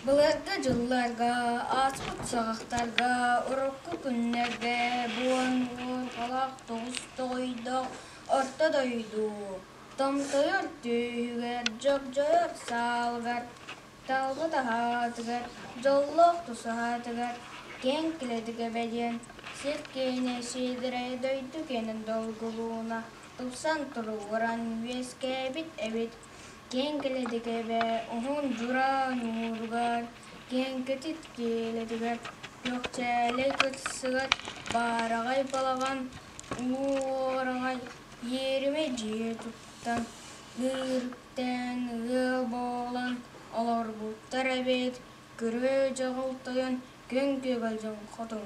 Былыргы дьылларга, ааспыт саҕахтарга, урукку күннэргэ буон уорҕалаах тоҕус тоҕойдоох орто дойду томтойор түөһүгэр, дьогдьойор саалыгар, талба таһаатыгар, дьоллоох тусаһаатыгар киэҥ килэтигэ бэлиэн, сир киэнэ сиэдэрэй дойду киэнин долгулууна тупсан туругуран үөскээбит эбит. Киэҥ килэтигэбэ уһун дьураа ньууругар, киэҥкэтит киэлэтигэр, күөхчээлэй кырсыгар, баараҕай балаҕан, уораҕай иэримэ дьиэ туттан, ыырыктаан ыал буолан олорбуттар эбит, күрүө дьоҕул тойон күн күөгэл дьон хотун.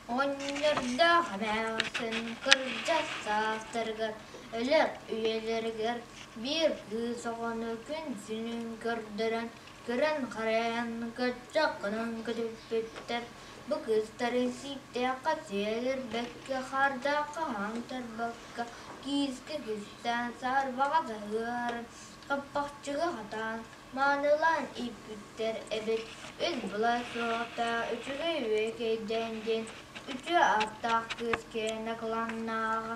Оҕонньордоох эмээхсин кырдьар саастарыгар, өлөр үйэлэригэр биир кыыс оҕону күн сирин көрдөрөн, көрөн-харайан көччөх гынан көтүппүттэр. Бу кыыстары сииктээххэ сиэлирбэккэ, хаардаахха хаамтарбакка, киискэ кистээн, саарбаҕа саһыаран, хаппахчыга хатаан, маанылаан ииппиттэр эбит. Үс былас суохта үчүгэй үөкэйдээн диэн үтүө ааттаах кыыс киэнэ кылааннааҕа,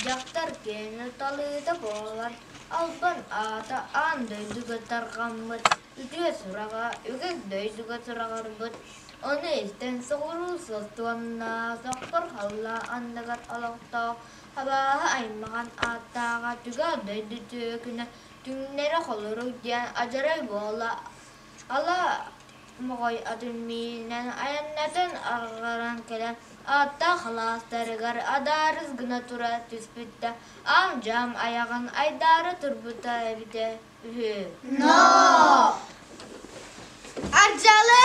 дьахтар киэнэ талыыта буолар, албан аата аан дойдуга тарҕаммыт, үтүө сураҕа үгүс дойдуга сураҕырбыт. Ону истэн соҕуруу сылтуоннаах соххор халлаа анныгар олохтоох абааһы аймаҕын ааттааҕа түгэх дойду түөкүнэ түҥнэри холорук диэн адьарай буола ала моҕой атын миинэн айаннатын арҕаран кэлэн ааттаах алаастарыгар адаарыс гына тура түспүт да аам-дьаам айаҕын айдаара турбута эбитэ үһү. Но! Ардьалы!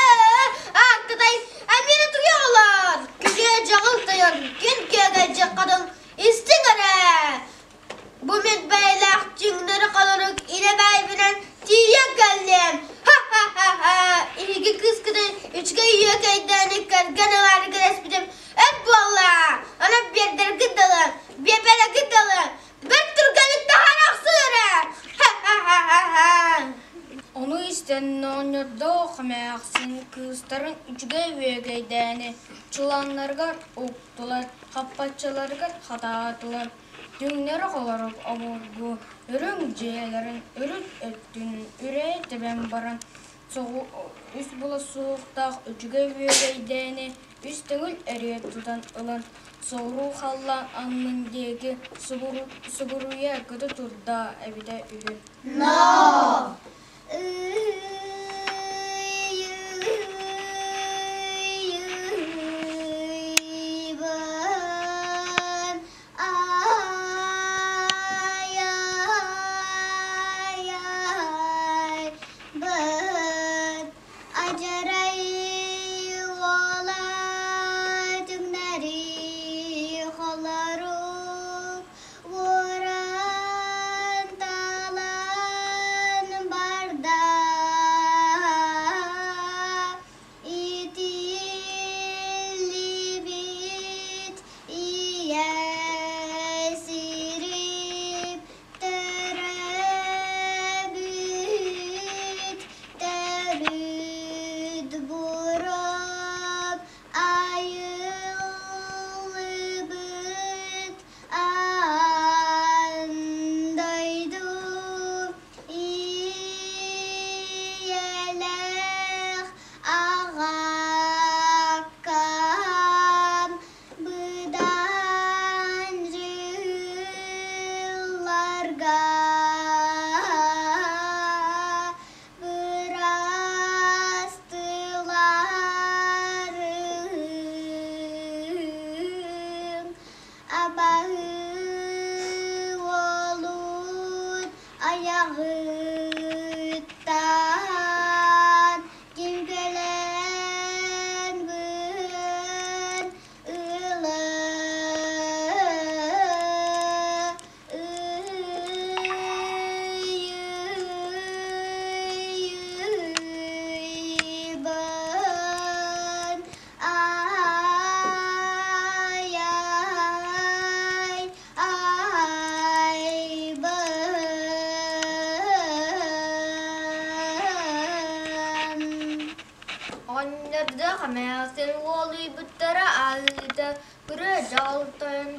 Ааккытай Амина туйаҕалар! Күрүө дьаҕыл тойон, күн күөгэлдьи хадын истиҥ эрэ! Бу мин бэйэлээх түҥнэри холорук илэ бэйбинэн тиийэн кэллим! Ха-ха-ха-ха! Эһиги кыыскытын үчүгэй үөкэйдээни кэргэн ылаары кэлэспитим өр буолла! Онон биэрдэргит дылы, биэбэрэгит дылы, бэрт түргэнник таһаара охсун эрэ! Ха-ха-ха-ха-ха! Ону истэн оҕонньордоох эмээхсин кыыстарын үчүгэй үөгэйдээни чулааннарыгар уктулар, хаппаччыларыгар хатаатылар. Түҥнэри холорук обургу үрүҥ дьиэлэрин үрүт өттүн үрэйэ тэбэн баран үс була суохтаах үчүгэй үөгэйдээни үс төгүл эрийэ тутан ылан соҕуруу халлаан аннын диэки субуруйа көтө турда эбитэ үһү. Но! Адьарай уола түҥнэри холорук уоран талан барда. Оҕонньордоох эмээхсин уолуйбуттара аһыыта күрүө дьаҕылтайан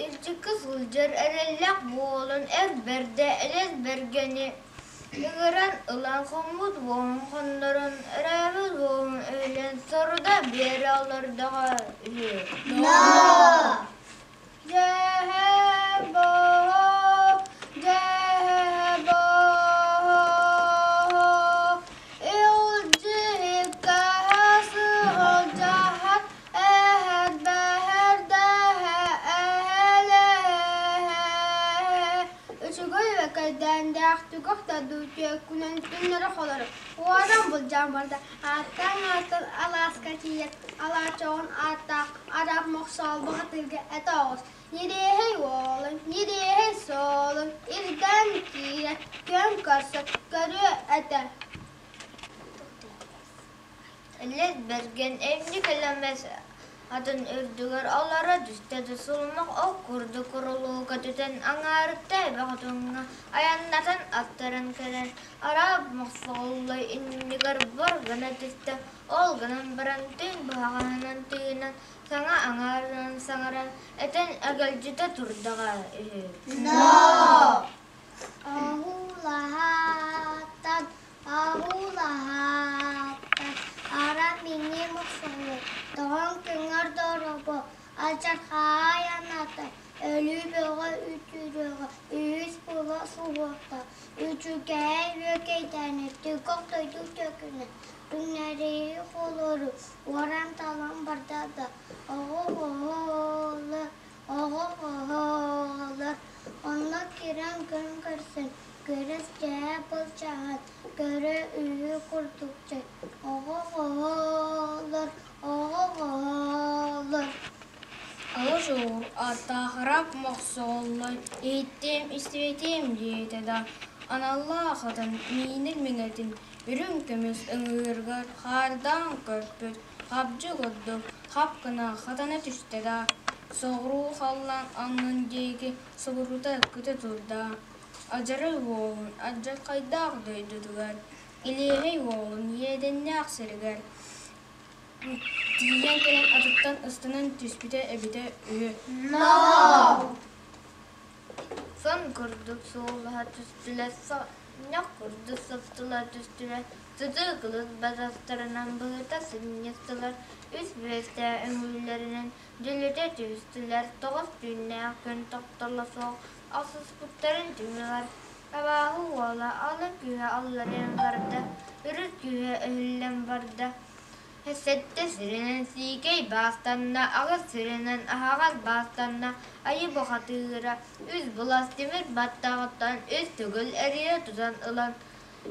илдьиккэ сылдьар эрэллээх буолан эр бэрдэ элэс бэргэни ыҥыран ылан хоммут уоһун хоннорон, өрөөбүт уоһун өһүлэн соруда биэрэ олордоҕо үһү. Үчүгэй үөкэйдээндээх түгэх дойду түөкүнэн түҥнэри холору уоран былдьаан барда. Ааттаан-ааттан алааска тиийэн алаачаҕын ааттаах араак мохсоол бухатыырга этэ оҕус. Ньириэһэй уолун, ньириэһэй суолун ирдээн киирэн күөн көрсө көрүө этэ. Элэс Бэргэн эмньик элэмэс атын үрдүгэр олоро түстэ да сулумах ол курдук курулууга түтэн аҥаарытта эбэ хотуҥҥа айаннатан аттаран кэлэн араап мохсоҕоллой иннигэр бор гына түстэ, ол гынан баран түҥ быһаҕаһынан тыынан саҥа аҥаарынан саҥаран этэн эгэлдьитэ турдаҕа үһү. Оһуулаһааттан Оһуулаһааттан ара мини мохсоҕолой тоҕон көҥөр доробо алдьархай аната өлүү бөҕө үтүрүөҕэ үһүс була суһуохта үчүгэй үөкэйдээнэ түгэх дойду төкүнэ түҥнэрии холору уоран талан барда да оҕо-оҕолор Оҕо-оҕолор онно киирэн күн көрсөн, күрэс дьээ былдьаһан, көрө үһү курдук дьэ, оҕо-оҕолор, оҕо-оҕолор Алыс уур аттаахырап мохсоҕоллой, иһиттиэм, истибэтиэм диэтэ да, аналлаах атын миинин миҥэтин үрүҥ көмүс ыҥыырыгар хаардаан көрбүт хабдьы курдук хап гына хатана түстэ да, соҕуруу халлаан аннын диэки субурута көтө турда. Адьарай уолун алдьархайдаах дойдутугар, Илиэһэй уолун иэдэннээх сиригэр тиийэн кэлэн атыттан ыстанан түспүтэ эбитэ үһү. Сон курдук сууллаһа түстүлэр, сонньох курдук сыптыла түстүлэр, сытыы кылыс батастарынан быһыта сынньыстылар, үс биэстээх үҥүүлэринэн дьөлүтэ түстүлэр, тоҕус түүннээх күн тохтоло суох охсуспуттарын түмүгэр абааһы уола алын күүһэ алларыйан барда, үрүт күүһэ өһүллэн барда. Сэттэ сиринэн сиикэй баастанна, аҕыс сиринэн аһаҕас баастанна, айыы бухатыыра үс былас тимир баттаҕыттан үс төгүл эрийэ тутан ылан,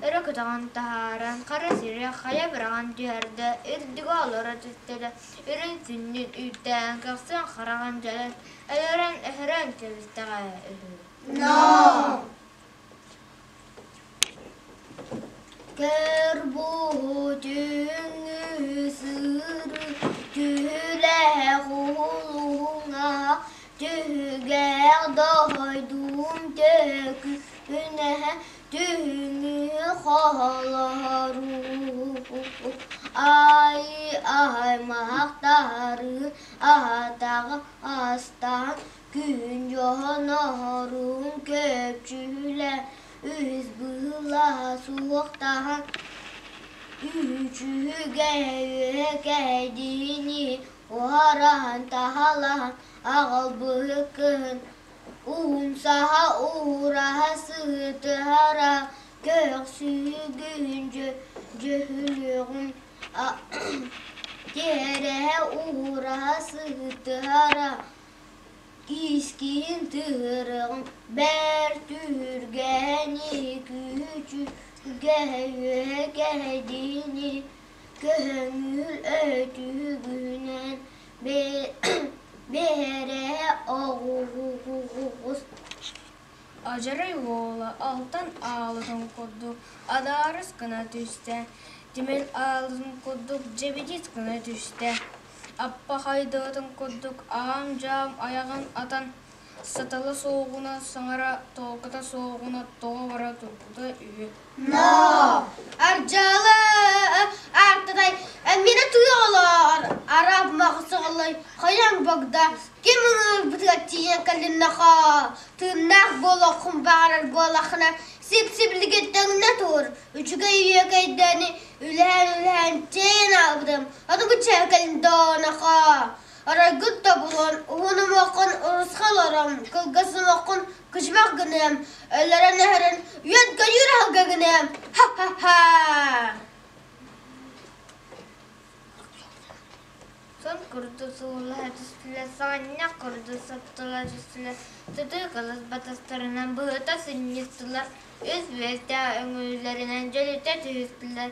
өрө көтөҕөн таһааран, хара сири хайа быраҕан түһэрдэ, үрдүгэ олоро түстэ да, үрүҥ сүнньүн үүттээн, көхсүн хараҕын дьөлөн, өлөрөн өһөрөн кэбистэҕэ үһү. Көр буһутүҥҥү сыыры түһүлэһэ кулуһуҥа түһүгэх дойдум төкүнэһэ түһүҥү хоһолоһору ай аймахтары аһатаҕа астаан күн дьоһоноһорун көпчүлэ Үһүс быһыылаһа суохтаһан үчүгэй үөкэйдиини уһараһан таһалаһан аҕалбыһы кыһын уһумсаһа уураһа сыһытыһара көхсүгүн дьөһүлүөҕүн тиэрэһэ уураһа сыһытыһара Кискин тыһырыҕын бэрт түһүргэни күчүгэһэ үөкэйдини көһөҥүл өтүгүнэн бэһэрэ оҕус Адьарай уола алтан аалытын курдук адаарыс гына түстэ, тимир аалытын курдук дьэбидис гына түстэ Аппа хайдыатын курдук аам-дьаам айаҕын атан, сатала суоҕуна саҥара, тоокото суоҕуна тоҕо бара турбута үһү Ардьалы артатай. буоллаххына, сип-сибилигин тэҥнэ тур. Үчүгэй үөкэйдэни үлэһэн-үлэһэн чэйин аабытым, аныгы чээкэлин дооноко. Арайгыт тобулан, уһун уҥуоххун урусхал ором, кылгас уҥуоххун кычымах гыныам, өлөрөн-өһөрөн үөн-көйүүр аһылга гыныам. Ха-ха-ха! Сон курдук суулаһа түстүлэр, саҕынньах курдук саптыла түстүлэр, сытыы кылыс батастарынан быһыта сынньыстылар, үс үөстээх өҥүүлэринэн дьөлүтэ түһүстүлэр.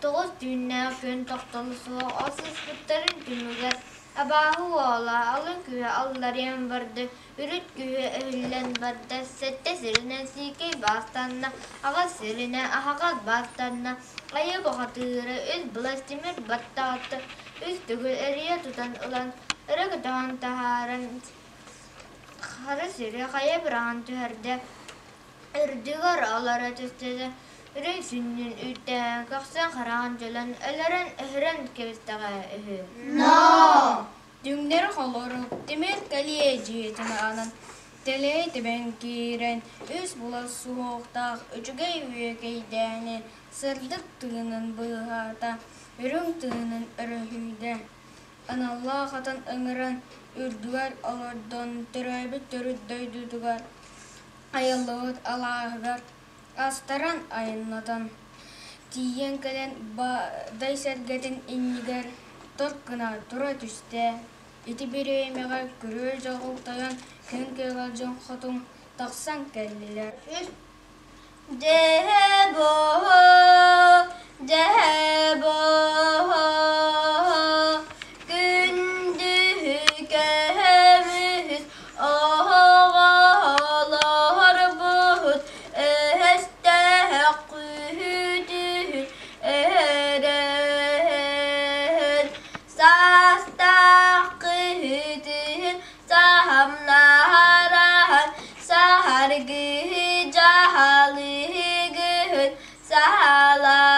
Тоҕус түүннээх күн тохтоло суох алтыспыттарын түмүгэр абааһы уола алын күүһэ алларыйан барда, үрүт күүһэ өһүллэн барда, сэттэ сиринэн сиикэй баастанна, аҕыс сиринэн аһаҕас баастанна, айыы бухатыыра үс былас тимир баттаата, үс төгүл эрийэ тутан ылан, өрө көтөҕөн таһааран хара сири хайа быраҕан түһэрдэ. Үрдүгэр олоро түстэ үрүҥ сүнньүн үүттээн, көхсүн хараҕын дьөлөн, өлөрөн-өһөрөн кэбистэҕэ үһү. Ноо! Түҥнэри холорук, тимир кэлиэ дьиэтин аанын тэлэйэ тэбэн киирэн, үс булас суһуохтаах үчүгэй үөкэйдээни сырдык тыынын быыһаата, үрүҥ тыынын өрүһүйдэ. Аналлаах атын ыҥыран, үрдүгэр олордон, төрөөбүт төрүт дойдутугар айыллыбыт алааһыгар астаран айаннатан, тиийэн кэлэн Баадай сэргэтин иннигэр тор гына тура түстэ. Ити бириэмэҕэ күрүө дьоҕултайан күн кыаҕалдьын хотун тахсан кэллилэр. Дьэһэ-буо, дьэһэ-буо, күндү көмүс оҕолорбут өстөөх күүтүн өрөһөн саастаах кыһытын саһамнаһараһан саһаргыһы дьаһалыгыһын саһалаһан.